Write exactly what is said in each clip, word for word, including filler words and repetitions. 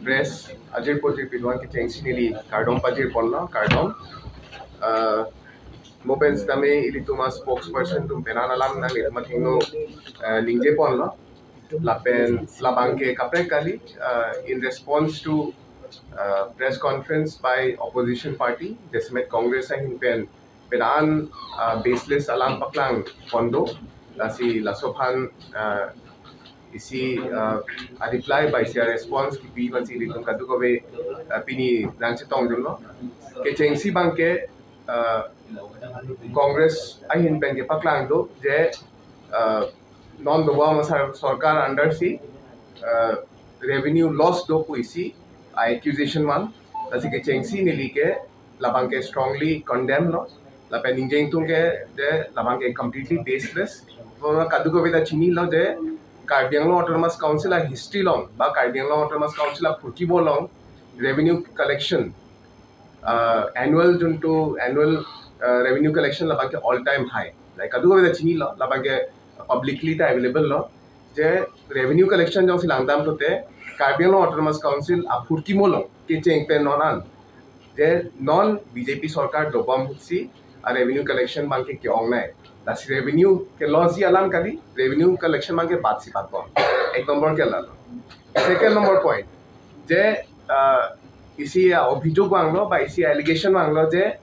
Press ajir pojir pinwan kechengsi neli kardom pajir ponlo, kardom. Uh, mo pen sitame ilitum a-spokesperson atum pen an alam nang ilitum athengno, uh, ningje ponlo. Lapen labang ke kaprek kali, uh, in response to, uh, press conference by opposition party, jasemet Congress ahin pen pen an, uh, baseless alam paklang pon do, lasi laso aphan, uh, isi, uh, a-reply ba isi a-response kipi aphansi ilitum kadokave, uh, pini nangchetongdunlo. Kechengsi abang ke, uh, Congress ahin pen kepaklang do je, uh, non dobom asar-, sorkar under si, uh, revenue loss do pu isi a-accusation man. Lasi kechengsi neli ke labang ke strongly condemn lo. Lapen ningje ingtung ke je labang ke completely baseless. Bo kadokave ta chinilo je Karbi Anglong Autonomous Council a-history along ba Karbi Anglong Autonomous Council aphurkimo along revenue collection, uh, annual juntu annual, uh, revenue collection labang ke all time high. Like kadokave ta chinilo, labang ke publicly ta available lo. Je revenue collection jongsi langdam pulote Karbi Anglong Autonomous Council aphurkimo along kecheng pen non an je non B J P sorkar dobom ahutsi a-revenue collection abang ke ke-ongnei. Lasi revenue ke loss ji alam kali, revenue collection abang ke batsi batbom. Ek number ke lalo. Second number point, je, uh, isi a-obhijog vanglo ba isi a-allegation vanglo je,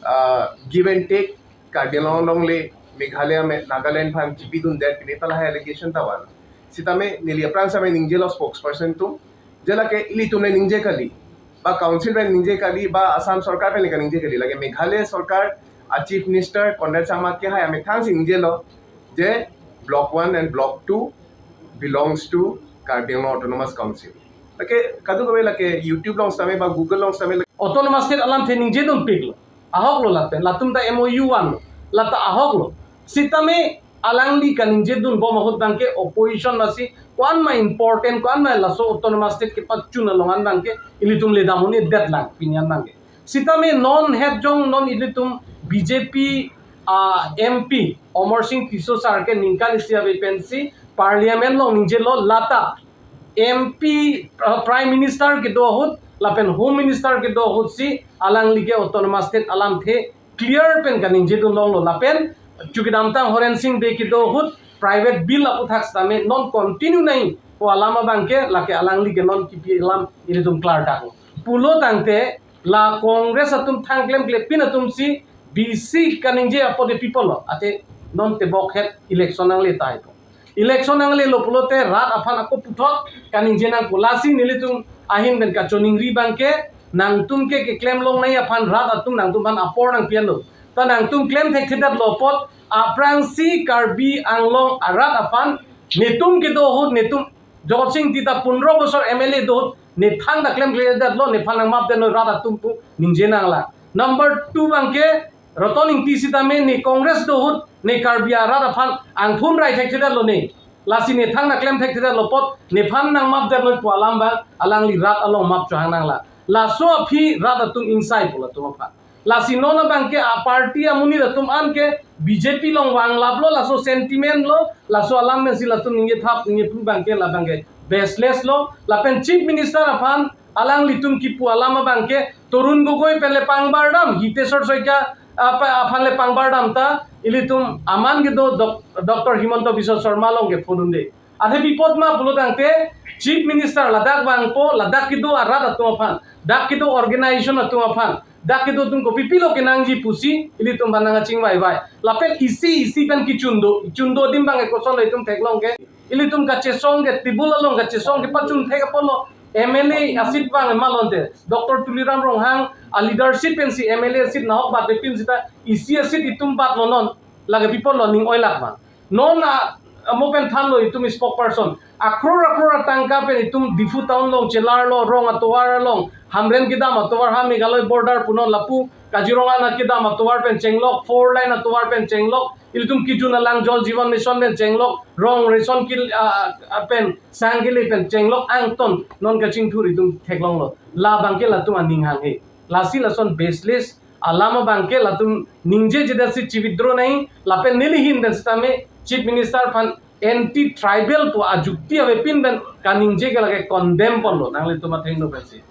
uh, give and take Karbi Anglong along le Meghalaya me Nagaland aphan chipidundet pine ta lahai allegation ta van. Sitame neli aphrang sitame ningjelo spokesperson atum, je lake ilitum le ningje kali, ba council pen ningje kali, ba Assam sorkar pen le kaningje kali, lake Meghalaya sorkar a-chief minister Conrad Sangma kehai amethang si ningjelo je block one and block two belongs to Karbi Anglong Autonomous Council. Lake kadokave lake YouTube along sitame ba Google along sitame lake autonomous state alamthe ningjedunpiklo. Ahoklo lapen latum ta M O U vanlo. Lata ahoklo. Sitame alangli kaningjedunbom ahut abang ke opposition lasi ko-an ma important, ko-an ma laso autonomous state kepachun along an abang ke ilitum le dam un-edetlang pini an abang ke. Sitame non het jong non ilitum B J P, ah, M P Amarsing Tisso sir ke ningkan isi ave pensi parliament along ningjelo lata M P, uh, Prime Minister kedo ahut lapen Home Minister kedo ahutsi alangli ke autonomous state alamthe clear pen kaningjedun longlo lapen chukidamtang Horensing Bey kedo ahut private bill aphuthak sitame non continue nangji pu alam abang ke lake alangli ke non kipi alam ilitum klardak pulo tangte la Congress atum thang klemkle pin atumsi bisi kaningje apot de people lo ate non tebok het election nangle tahai po. Election nanglelo pulote rat aphan ako puthot kaningje nangpo lasi nelitum ahin pen kachoningri abang ke nangtum ke keklem longnei aphan rat atum nangtum aphan apor nangpi-etlo. Ta nangtum klem thekthedetlo apot aphrangsi Karbi Anglong arat aphan netum kedo ahut netum Jagat Sing Engti ta pundro bosor M L A do ahut nethang ta klemkledetlo nephan nangmapdetlo rat atum pu ningje nanglang. Number two abang ke Roton Engti sitame ne Congress do ahut ne Karbi arat aphan angthun rai thekthedetlo ne. Lasi nethang ta klem thekthedetlo apot nephan nangmapdetlo pu alam abang alangli rat along map chohang nanglang. Laso aphi rat atum ingsai pu latum aphan. Lasi non abang ke a-party amonit atum an ke B J P along vanglaplo laso sentiment lo laso alam pensi latum ningjethap ningjephu abang ke labang ke baseless lo lapen Chief Minister aphan alanglitum kipu alam abang ke Tarun Gogoi pen le pangbardam, Hiteswar Saikia apa aphan le pangbardam ta ilitum aman kedo Doc-, Doctor Himanta Biswa Sarma along ke phone unde. Athe bipot ma pulo tangte Chief Minister ladak vangpo, ladak kedo arat atum aphan, dak kedo organization atum aphan, dak kedo atum kopi pilo kenangji pusi ilitum aphan nangkachingvai vai. Lapen isi isi pen kechun do, chun do adim abang ekosonlo itum theklong ke. Ilitum kachesong ke table along kachesong kepachun thek apotlo M L A a-seat vang malonte. Doctor Tuliram Ronghang a-leadership pensi M L A a-seat nahok bat de pin sita isi a-seat itum batlo non. Lake people lo ning oilak ma. Non a, amo pen thanlo itum spokesperson. Akror akror atangka pen itum Diphu town along chelarlo, rong atovar along, Hamren kedam atovar ha Meghalaya border pu non lapu, Kaziranga kedam atovar pen chenglok, four lane atovar pen chenglok, ilitum kejun alang Jal Jeevan Mission pen chenglok, rong ration kil, a, a, pen sang kele pen chenglok angton non kachingthur itum theklonglo. Labang ke latum aning hanghe. Lasi lason baseless alam abang ke latum ningjejedet si chi-withdraw nangji lapen neli ahin pen sitame Chief Minister aphan anti tribal pu ajukti avepin pen kaningje ke lake condemn ponlo, nanglitum athengno pensi.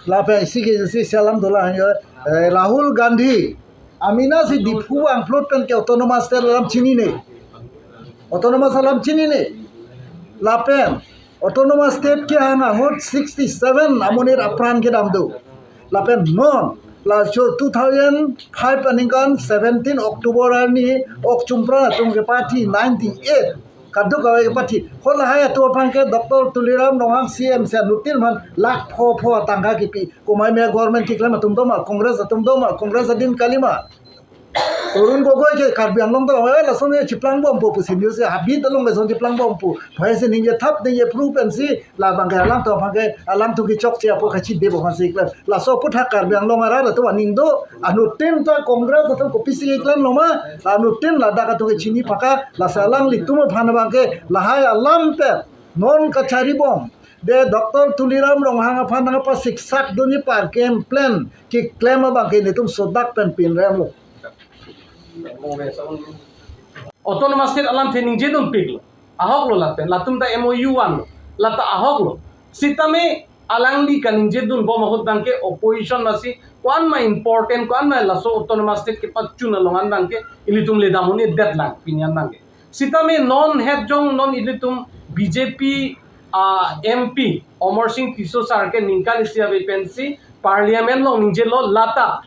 Lapen isi ke isi salam dolang yo, eh, Rahul Gandhi, amena si Diphu vangplot pen ke autonomous state alam chinine. Autonomous alam chinine. Lapen autonomous state kehang ahut sixty-seven amonit apran kedam do. Lapen non, laso two thousand five aningkan seventeen October arni ok chumpran atum kepathi ninety-eight kadokave kepathi. Ho lahai atum aphan ke Doctor Tuliram Ronghang C M si anuttin aphan lakh pho pho atangka kipi. Komat me government keklem atum doma, Congress atum doma, Congress adin kalima. Tarun Gogoi ke Karbi Anglong ta, eh, lason ke chiplang bompo pusi news ke habit along ke lason chiplang bompo. Phai si ningje thap ningje phru pensi labang ke alangtum aphan ke, alangtum kechokche apot kachidebo aphansi keklem. Laso aputhak Karbi Anglong arat atum aning do, anuttin ta Congress atum kopisi keklem loma, anuttin ladak atum ke chini paka, lasi alanglitum aphan abang ke lahai alam pen non kachari bom. De Doctor Tuliram Ronghang aphan nangpasiksak dunji pu game plan keklem abang ke netum sodak pen pinrem lo. Autonomous state alamthe ningje dunpiklo. Ahoklo lapen, latum ta M O U vanlo. Lata ahoklo. Sitame alangli kaningje dun bom ahut abang ke opposition masi ko-an ma important, ko-an ma laso autonomous state kepachun along an abang ke ilitum ledam un-edet lang pini an abang ke. Sitame non het jong non ilitum B J P, ah, M P Amarsing Tisso sir ke ningkan isi ave pensi parliament along ningjelo, lata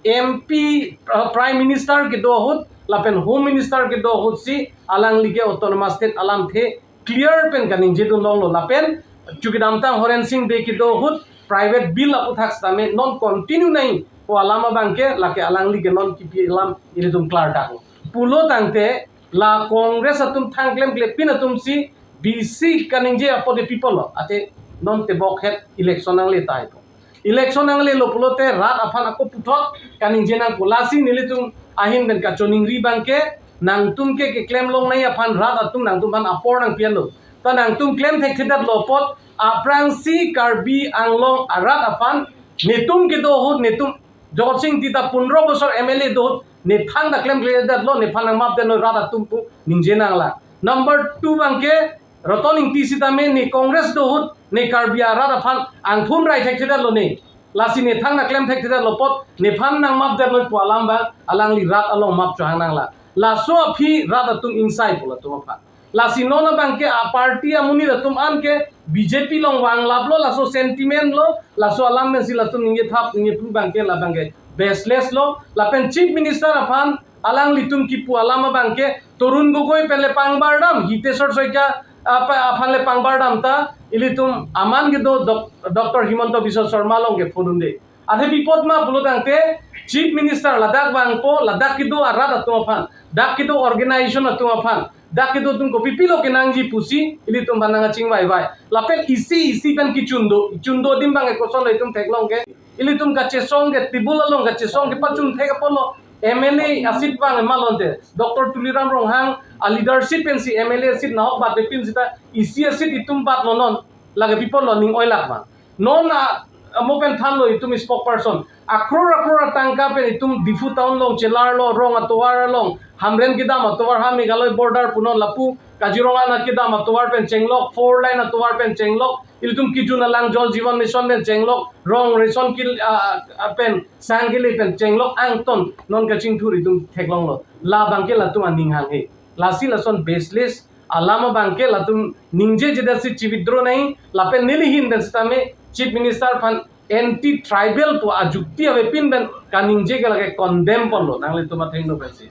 M P, uh, Prime Minister kedo ahut lapen Home Minister kedo ahut si alangli ke autonomous state alamthe clear pen kaningje dun longlo, lapen chu kedamtang Horen Sing Bey kedo ahut private bill aputhak sitame non continue nangji pu alam abang ke lake alangli ke non kipi alam ilitum klardak pulo tangte la Congress atum thang klemkle pin atum si bisi kaningje apot de people lo, ate non tebok het election nangle tahai po. Election nanglelo pulote rat aphan ako puthot kaningje nangpo, lasi nelitum ahin pen kachoningri abang ke nangtum ke keklem longnei aphan rat atum nangtum aphan apor nangpi-an lo. Ta nangtum klem thekthedetlo apot aphrangsi Karbi Anglong arat aphan netum kedo ahut netum Jagat Sing Engti ta pondro bosor M L A do ahut nephan ta klemkledetlo, nephan nangmapdetlo rat atum pu ningje nanglang. Number two abang ke Raton Engti sitame ne Congress do ahut ne Karbi arat aphan angthun rai thekthedetlo ne. Lasi ne thang ta klem thekthedetlo apot nephan nangmapdetlo pu alam abang alangli rat along map chohang nanglang. Laso aphi rat atum ingsai pu latum aphan. Lasi non abang ke a party amonit atum an ke B J P along vanglaplo, laso sentiment lo, laso alam pensi latum ningje thap ningje phru abang ke labang ke baseless lo. Lapen Chief Minister aphan alanglitum kipu alam abang ke Tarun Gogoi pen le pangbar dam, Hiteswar Saikia, ah, pa-, aphan le pangbar dam ta ilitum aman kedo Doc-, Doctor Himanta Biswa Sarma along ke phone un-e. Athe pi apot ma pulo tangte Chief Minister ladak vangpo, ladak kedo arat atum aphan, dak kedo organization atum aphan, dak kedo atum kopi pilo kenangji pusi ilitum aphan nangkachingvai vai. Lapen isi isi pen kechun do, chun do adim abang ke kosonlo itum theklong ke. Ilitum kachesong ke table along kachesong kepachun thek apotlo. M L A a seat abang ma lonte, Doctor Tuliram Ronghang a leadership pensi M L A a seat nahok bat de pin sita isi a seat itum batlo non. Lake pi apotlo ning oilak ma. Non a, amo pen thanlo itum spokesperson. Akror akror atangka pen itum Diphu town along chelarlo, rong atovar along, Hamren kedam atovar ha Meghalaya border pu non lapu, Kaziranga kedam atovar pen chenglok, four lane atovar pen chenglok, ilitum kejun alang Jal Jeevan Mission pen chenglok, rong ration kil, ah, ah, pen sang kele pen chenglok angton non kachingthur itum theklonglo. Labang ke latum aning hanghe. Lasi lason baseless alam abang ke latum ningjejedet si chi-withdraw nangji, lapen neli ahin pen sitame Chief Minister aphan anti tribal pu ajukti avepin pen kaningje ke lake condemn ponlo, nanglitum athengno pensi.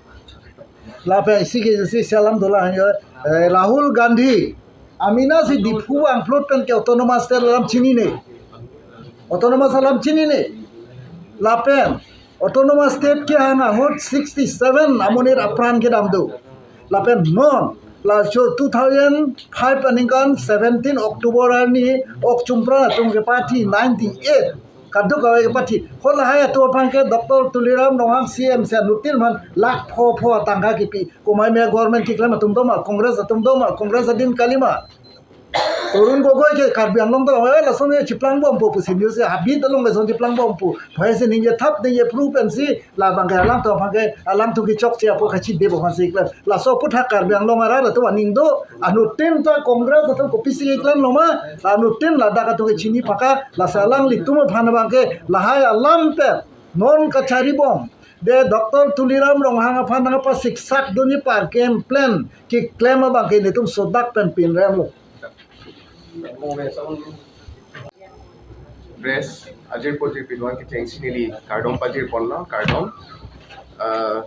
Lapen isi ke isi salam dolang yo, eh, Rahul Gandhi, amena si Diphu vangplot pen ke autonomous state alam chinine. Autonomous alam chinine. Lapen autonomous state kehang ahut sixty-seven amonit apran kedam do. Lapen non, laso two thousand five aningkan seventeen October arni ok chumpran atum kepathi ninety-eight kadokave kepathi. Ho lahai atum aphan ke Doctor Tuliram Ronghang C M si anuttin aphan lakh pho pho atangka kipi. Komat me government keklem atum doma, Congress atum doma, Congress adin kalima. Tarun Gogoi ke Karbi Anglong atum, eh, lason ke chiplangbompo pusi news ke habit along lason chiplangbompo. Phai si ningje thap ningje proof pensi labang ke alangtum abang ke alangtum kechokche apot kachedep aphansi keklem. Laso aphuthak Karbi Anglong arat atum aning do, anuttin ta Congress atum kopisi keklem loma, anuttin ladak atum ke chini paka, lasi alanglitum aphan abang ke lahai alam pen non kacharibom. De Doctor Tuliram Ronghang aphan nangpasiksak dunji pa game plan keklem abang ke netum sodak pen pinrem lo. Press ajir pojir pinwan kechengsi neli kardom pajir ponlo, kardom. Ah,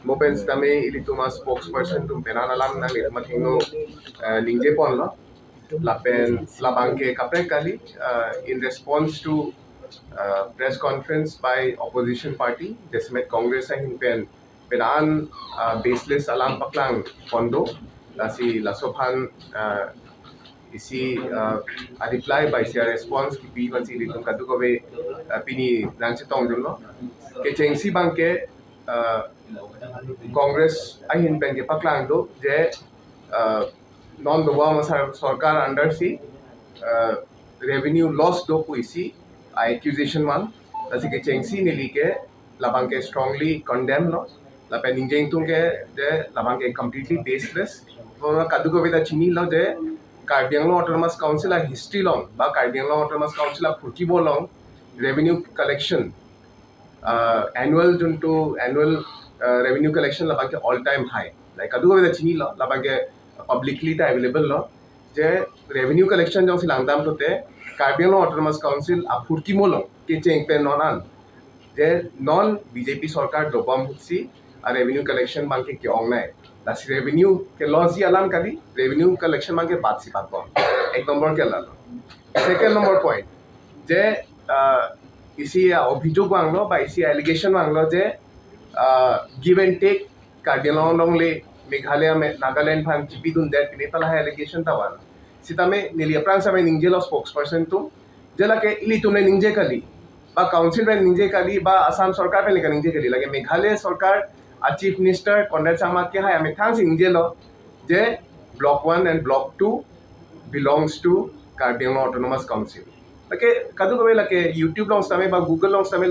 mo pen sitame ilitum a-spokesperson atum pen an alam nanglitum athengno, ah, ningje ponlo. Lapen labang ke kaprek kali, ah, in response to, ah, press conference by opposition party, jasemet Congress ahin pen pen an, ah, baseless alam paklang pon do, lasi laso aphan, ah, isi, ah, a-reply ba isi a-response kipi aphansi ilitum kadokave, ah, pini nangchetongdunlo. Kechengsi abang ke, ah, Congress ahin pen kepaklang do je, ah, non dobom asar-, sorkar under si, ah, revenue loss do pu isi a-accusation man. Lasi kechengsi neli ke labang ke strongly condemn lo. Lapen ningje ingtung ke je labang ke completely baseless. Bo kadokave ta chinilo je Karbi Anglong Autonomous Council a-history along ba Karbi Anglong Autonomous Council aphurkimo along revenue collection, ah, annual juntu annual, ah, revenue collection labang ke all time high. Like kadokave ta chinilo, labang ke publicly ta available lo. Je revenue collection jongsi langdam pulote Karbi Anglong Autonomous Council aphurkimo along kecheng pen non an je non B J P sorkar dobom si a-revenue collection abang ke ke-ongnei. Lasi revenue ke-loss ji alam kali, revenue collection abang ke bat si batbom. Ek number ke lalo. Second number point, je, ah, isi a-obhijog vanglo ba isi a-allegation vanglo je, ah, give and take Karbi Anglong along le Meghalaya me Nagaland aphan chipidundet pine ta lahai allegation ta van. Sitame neli aphrang sitame ningjelo spokesperson atum, je lake ilitum le ningje kali, ba council pen ningje kali, ba Assam sorkar pen le kaningje kali, lake Meghalaya sorkar a-chief minister Conrad Sangma kehai amethang si ningjelo je block one and block two belongs to Karbi Anglong Autonomous Council. Lake kadokave lake YouTube along sitame ba Google along sitame